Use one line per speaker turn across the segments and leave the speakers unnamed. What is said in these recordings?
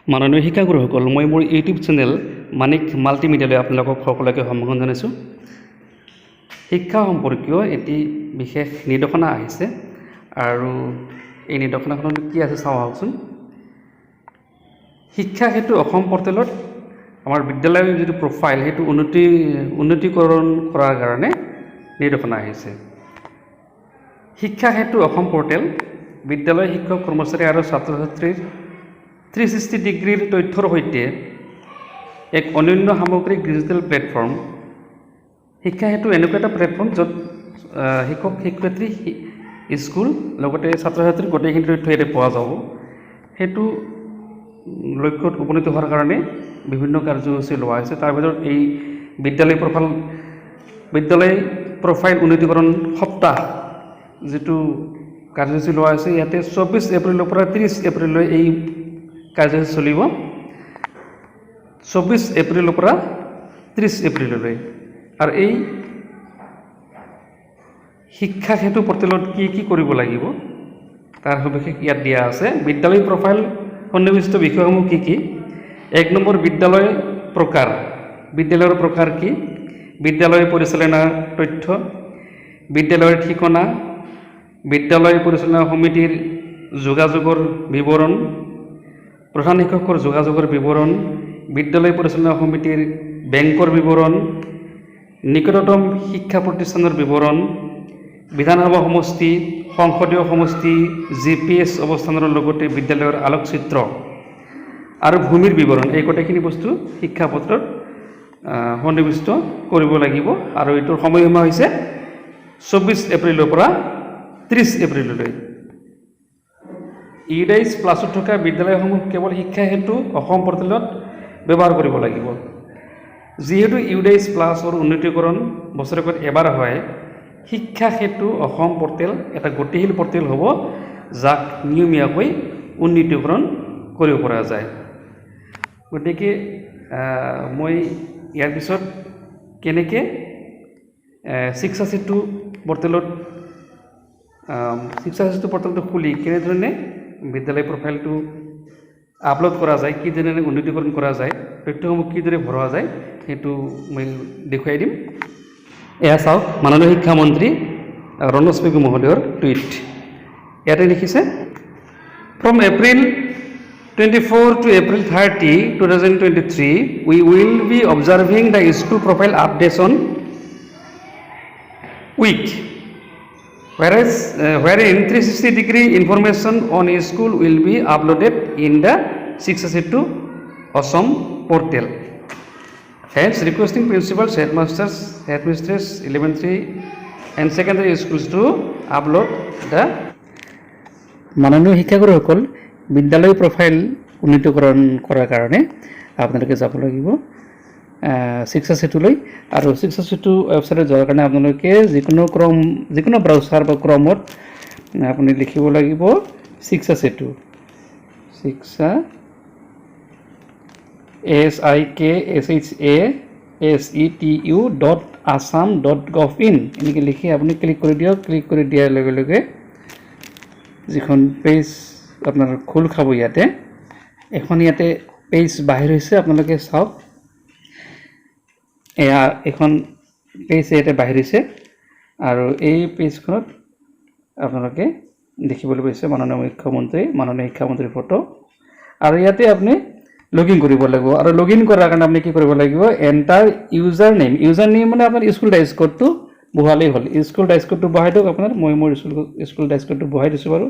মাননীয় শিক্ষাগুৰুসকল, মই মোৰ ইউটিউব চেনেল মানিক মাল্টিমিডিয়ালৈ আপোনালোকক সকলোকে সম্ভাষণ জনাইছোঁ। শিক্ষা সম্পৰ্কীয় এটি বিশেষ নিৰ্দেশনা আহিছে আৰু এই নিৰ্দেশনাখনত কি আছে চাওঁ আহকচোন। শিক্ষা সেতু অসম পৰ্টেলত আমাৰ বিদ্যালয়ৰ যিটো প্ৰফাইল, সেইটো উন্নতিকৰণ কৰাৰ কাৰণে নিৰ্দেশনা আহিছে। শিক্ষা সেতু অসম পৰ্টেল বিদ্যালয় শিক্ষক, কৰ্মচাৰী আৰু ছাত্ৰ ছাত্ৰীৰ 360 ডিগ্ৰীৰ তথ্যৰ সৈতে এক অনন্য সামগ্ৰিক ডিজিটেল প্লেটফৰ্ম। শিক্ষা সেতু এনেকুৱা এটা প্লেটফৰ্ম, য'ত শিক্ষক, শিক্ষয়িত্ৰী, স্কুল, লগতে ছাত্ৰ ছাত্ৰীৰ গোটেইখিনি তথ্য ইয়াতে পোৱা যাব। সেইটো লক্ষ্যত উপনীত হোৱাৰ কাৰণে বিভিন্ন কাৰ্যসূচী লোৱা হৈছে। তাৰ ভিতৰত এই বিদ্যালয় প্ৰফাইল উন্নতিকৰণ সপ্তাহ যিটো কাৰ্যসূচী লোৱা হৈছে, ইয়াতে 24 এপ্ৰিলৰ পৰা 30 এপ্ৰিললৈ এই কাৰ্যসূচী চলিব, 24 এপ্ৰিলৰ পৰা 30 এপ্ৰিললৈ। আৰু এই শিক্ষা সেতু পৰ্টেলত কি কি কৰিব লাগিব, তাৰ সবিশেষ ইয়াত দিয়া আছে। বিদ্যালয় প্ৰফাইল সন্নিৱিষ্ট বিষয়সমূহ কি কি? 1 নম্বৰ, বিদ্যালয় প্ৰকাৰ, বিদ্যালয়ৰ প্ৰকাৰ কি, বিদ্যালয় পৰিচালনাৰ তথ্য, বিদ্যালয়ৰ ঠিকনা, বিদ্যালয় পৰিচালনা সমিতিৰ যোগাযোগৰ বিৱৰণ, প্ৰধান শিক্ষকৰ যোগাযোগৰ বিৱৰণ, বিদ্যালয় পৰিচালনা সমিতিৰ বেংকৰ বিৱৰণ, নিকটতম শিক্ষা প্ৰতিষ্ঠানৰ বিৱৰণ, বিধানসভা সমষ্টি, সংসদীয় সমষ্টি, জিপিএছ অৱস্থানৰ লগতে বিদ্যালয়ৰ আলোকচিত্ৰ আৰু ভূমিৰ বিৱৰণ। এই গোটেইখিনি বস্তু শিক্ষাপত্ৰত সন্নিৱিষ্ট কৰিব লাগিব। আৰু এইটোৰ সময়সীমা হৈছে 24 এপ্ৰিলৰ পৰা 30 এপ্ৰিললৈ। ইউডাইজ প্লাছত থকা বিদ্যালয়সমূহ কেৱল শিক্ষা সেতু অসম পৰ্টেলত ব্যৱহাৰ কৰিব লাগিব। যিহেতু ইউডাইজ প্লাছৰ উন্নতিকৰণ বছৰেকত এবাৰ হয়, শিক্ষা সেতু অসম পৰ্টেল এটা গতিশীল পৰ্টেল হ'ব, যাক নিয়মীয়াকৈ উন্নীতকৰণ কৰিব পৰা যায়। গতিকে মই ইয়াৰ পিছত কেনেকৈ শিক্ষা সেতু পৰ্টেলত, শিক্ষা সেতু পৰ্টেলটো খুলি কেনেধৰণে বিদ্যালয় প্ৰফাইলটো আপলোড কৰা যায়, কি ধৰণে উন্নতিকৰণ কৰা যায়, তথ্যসমূহ কিদৰে ভৰোৱা যায়, সেইটো মই দেখুৱাই দিম। এয়া চাওক, মাননীয় শিক্ষামন্ত্ৰী ৰণোজ পেগু মহোদয়ৰ টুইট। ইয়াতে লিখিছে, "From April 24 to April 30, 2023, we will be observing the school profile updation week, wherein 360 degree information on a school will be uploaded in the Shiksha Setu Assam portal. Hence, requesting principals, headmasters, headmistress, elementary and secondary schools to upload the" মাননীয় শিক্ষাগুৰুসকল, বিদ্যালয় profile উন্নীতকৰণ কৰাৰ কাৰণে আপোনালোকে যাব লাগিব শিক্ষা সেতুলৈ। আৰু শিক্ষা সেতু ৱেবছাইটত যোৱাৰ কাৰণে আপোনালোকে যিকোনো ব্ৰাউচাৰ বা ক্ৰমত আপুনি লিখিব লাগিব শিক্ষা সেতু, শিক্ষা, sikshasetu.assam.gov in, এনেকৈ লিখি আপুনি ক্লিক কৰি দিয়ক। ক্লিক কৰি দিয়াৰ লগে লগে যিখন পেজ আপোনাৰ খোল খাব, ইয়াতে এখন ইয়াতে পেজ বাহিৰ হৈছে। আপোনালোকে চাওক, এয়া এখন পেজ ইয়াতে বাহিৰ হৈছে। আৰু এই পেজখনত আপোনালোকে দেখিবলৈ পাইছে মাননীয় মুখ্যমন্ত্ৰী, মাননীয় শিক্ষামন্ত্ৰীৰ ফটো। আৰু ইয়াতে আপুনি লগ ইন কৰিব লাগিব। আৰু লগ ইন কৰাৰ কাৰণে আপুনি কি কৰিব লাগিব? Enter user name. User name মানে আপোনাৰ স্কুল ডাইচ কোডটো বহালেই হ'ল। স্কুল ডাইচ কোডটো বহাই দিয়ক আপোনাৰ। মই মোৰ স্কুল ডাইচ কোডটো বহাই দিছোঁ বাৰু।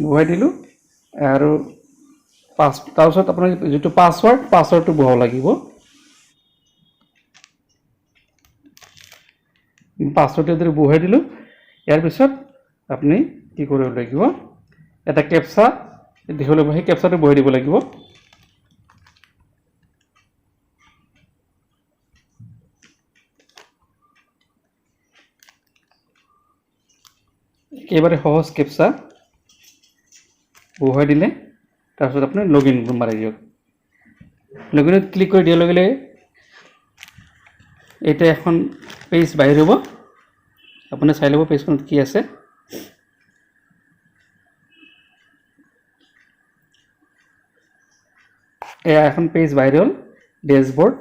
বহাই দিলোঁ। আৰু তাৰপিছত আপোনাৰ যিটো পাছৱৰ্ড, পাছৱৰ্ডটো বহাব লাগিব। পাছৱৰ্ডটো যদি বহাই দিলোঁ, ইয়াৰ পিছত আপুনি কি কৰিব লাগিব? এটা কেপচা দেখিব লাগিব, সেই কেপচাটো বহাই দিব লাগিব। একেবাৰে সহজ কেপচা বহুৱাই দিলে। তাৰপিছত আপুনি লগ ইন মাৰি দিয়ক। লগ ইনত ক্লিক কৰি দিয়াৰ লগে লগে এতিয়া এখন পেজ বাহিৰ হ'ব। আপুনি চাই ল'ব পেজখনত কি আছে। এয়া এখন পেজ বাহিৰ হ'ল, ডেছবৰ্ড।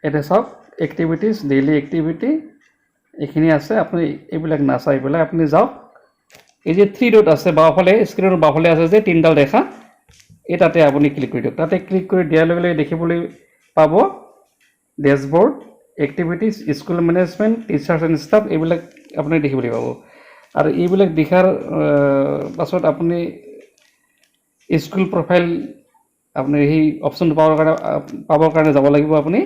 এতিয়া চাওক, এক্টিভিটিছ, ডেইলি এক্টিভিটি এইখিনি আছে। আপুনি এইবিলাক নাচাই পেলাই আপুনি যাওক, এই যে থ্ৰী ডট আছে বাওঁফালে, স্ক্ৰীণৰ বাওঁফালে আছে যে তিনিডাল ৰেখা, এই তাতে আপুনি ক্লিক কৰি দিয়ক। তাতে ক্লিক কৰি দিয়াৰ লগে লগে দেখিবলৈ পাব dashboard, activities, school management, teachers and staff, এইবিলাক আপুনি দেখিবলৈ পাব। আৰু এইবিলাক দেখাৰ পাছত আপুনি স্কুল প্ৰফাইল, আপুনি সেই অপশ্যনটো পাবৰ কাৰণে যাব লাগিব আপুনি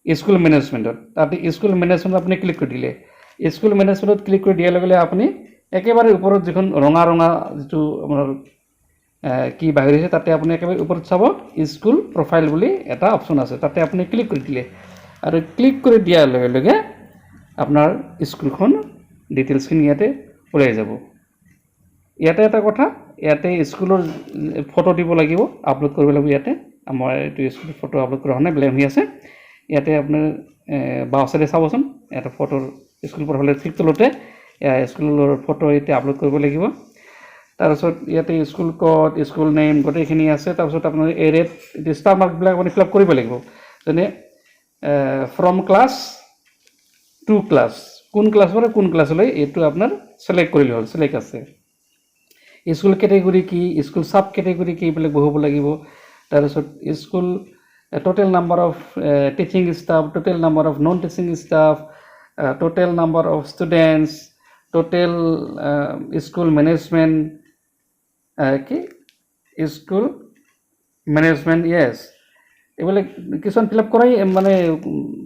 স্কুল মেনেজমেণ্টত। তাতে স্কুল মেনেজমেণ্টত আপুনি ক্লিক কৰি দিলে, স্কুল মেনেজমেণ্টত ক্লিক কৰি দিয়াৰ লগে লগে আপুনি একেবাৰে ওপৰত যিখন ৰঙা ৰঙা যিটো আপোনাৰ কি বাহিৰ হৈছে, তাতে আপুনি একেবাৰে ওপৰত চাব, স্কুল প্ৰফাইল বুলি এটা অপশ্যন আছে। তাতে আপুনি ক্লিক কৰি দিলে আৰু ক্লিক কৰি দিয়াৰ লগে লগে আপোনাৰ স্কুলখন ডিটেইলছখিনি ইয়াতে ওলাই যাব। ইয়াতে এটা কথা, ইয়াতে স্কুলৰ ফটো দিব লাগিব, আপলোড কৰিব লাগিব। ইয়াতে আমাৰ এইটো স্কুলৰ ফটো আপলোড কৰা হোৱা নাই, ব্লেংক হৈ আছে। ইয়াতে আপোনাৰ বাওঁ চাইডে চাবচোন, এটা ফটোৰ স্কুল প্ৰফাইলৰ ঠিক তলতে স্কুলৰ ফটো এতিয়া আপলোড কৰিব লাগিব। তাৰপিছত ইয়াতে স্কুল ক'ড, স্কুল নেম গোটেইখিনি আছে। তাৰপিছত আপোনাৰ এ ৰেট, ষ্টাৰ মাৰ্কবিলাক আপুনি ফিল আপ কৰিব লাগিব। যেনে ফ্ৰম ক্লাছ টু ক্লাছ, কোন ক্লাছৰ পৰা কোন ক্লাছলৈ, এইটো আপোনাৰ চিলেক্ট কৰিলে হ'ল, চিলেক্ট আছে। স্কুল কেটেগৰী কি, স্কুল চাব কেটেগৰী কি, এইবিলাক বহুৱাব লাগিব। তাৰপিছত school total number of teaching staff, total number of non teaching staff, total number of students, total school management কি স্কুল মেনেজমেণ্ট, য়েছ, এইবিলাক কিছুমান ফিল আপ কৰাই মানে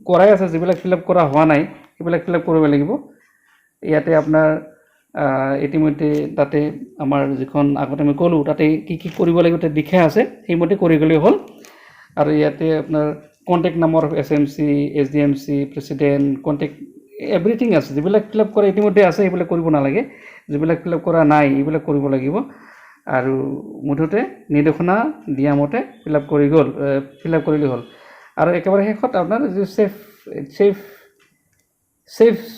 কৰাই আছে। যিবিলাক ফিল আপ কৰা হোৱা নাই, সেইবিলাক ফিল আপ কৰিব লাগিব। ইয়াতে আপোনাৰ ইতিমধ্যে তাতে আমাৰ যিখন আগতে আমি ক'লোঁ, তাতে কি কি কৰিব লাগিব তাতে লিখা আছে, সেইমতে কৰি গ'লেই হ'ল। আৰু ইয়াতে আপোনাৰ contact number of SMC, SDMC, president, contact everything আছে। যিবিলাক ফিল আপ কৰা ইতিমধ্যে আছে, সেইবিলাক কৰিব নালাগে। যিবিলাক ফিল আপ কৰা নাই, এইবিলাক কৰিব লাগিব। আৰু মুঠতে নিৰ্দেশনা দিয়া মতে ফিল আপ কৰি গ'ল, ফিল আপ কৰিলেই হ'ল। আৰু একেবাৰে শেষত আপোনাৰ যিটো ছেভ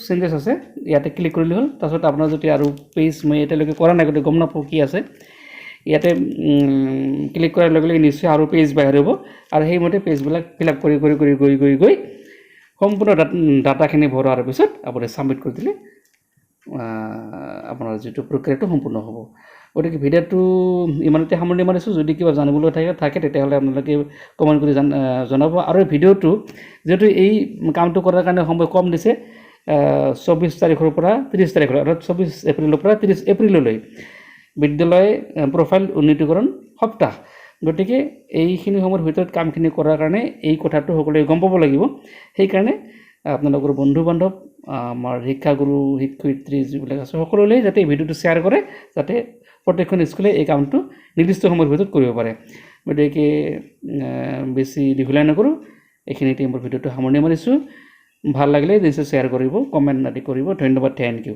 চেঞ্জেছ আছে, ইয়াতে ক্লিক কৰিলে হ'ল। তাৰপিছত আপোনাৰ যদি আৰু পেজ, মই এতিয়ালৈকে কৰা নাই, গতিকে গম নাপাওঁ কি আছে। ইয়াতে ক্লিক কৰাৰ লগে লগে নিশ্চয় আৰু পেজ বাহিৰ হ'ব। আৰু সেইমতে পেজবিলাক ফিল আপ কৰি কৰি কৰি গৈ গৈ গৈ সম্পূৰ্ণ ডাটাখিনি ভৰোৱাৰ পিছত আপুনি ছাবমিট কৰি দিলে আপোনাৰ যিটো প্ৰক্ৰিয়াটো সম্পূৰ্ণ হ'ব। গতিকে ভিডিঅ'টো ইমানতে সামৰণি মাৰিছোঁ। যদি কিবা জানিবলৈ থাকে, তেতিয়াহ'লে আপোনালোকে কমেণ্ট কৰি জনাব। আৰু এই ভিডিঅ'টো যিহেতু এই কামটো কৰাৰ কাৰণে সময় কম দিছে, 24 তাৰিখৰ পৰা 30 তাৰিখলৈ, অৰ্থাৎ 24 এপ্ৰিলৰ পৰা 30 এপ্ৰিললৈ বিদ্যালয় প্ৰফাইল উন্নীতকৰণ সপ্তাহ। গতিকে এইখিনি সময়ৰ ভিতৰত কামখিনি কৰাৰ কাৰণে এই কথাটো সকলোৱে গম পাব লাগিব। সেইকাৰণে আপোনালোকৰ বন্ধু বান্ধৱ, আমাৰ শিক্ষাগুৰু শিক্ষয়িত্ৰী যিবিলাক আছে, সকলোলৈ যাতে এই ভিডিঅ'টো শ্বেয়াৰ কৰে, যাতে প্ৰত্যেকখন স্কুলে এই কামটো নিৰ্দিষ্ট সময়ৰ ভিতৰত কৰিব পাৰে। গতিকে বেছি দীঘলীয়া নকৰোঁ, এইখিনিতে মোৰ ভিডিঅ'টো সামৰণি মাৰিছোঁ। ভাল লাগিলে নিশ্চয় শ্বেয়াৰ কৰিব, কমেণ্ট আদি কৰিব। ধন্যবাদ, thank U.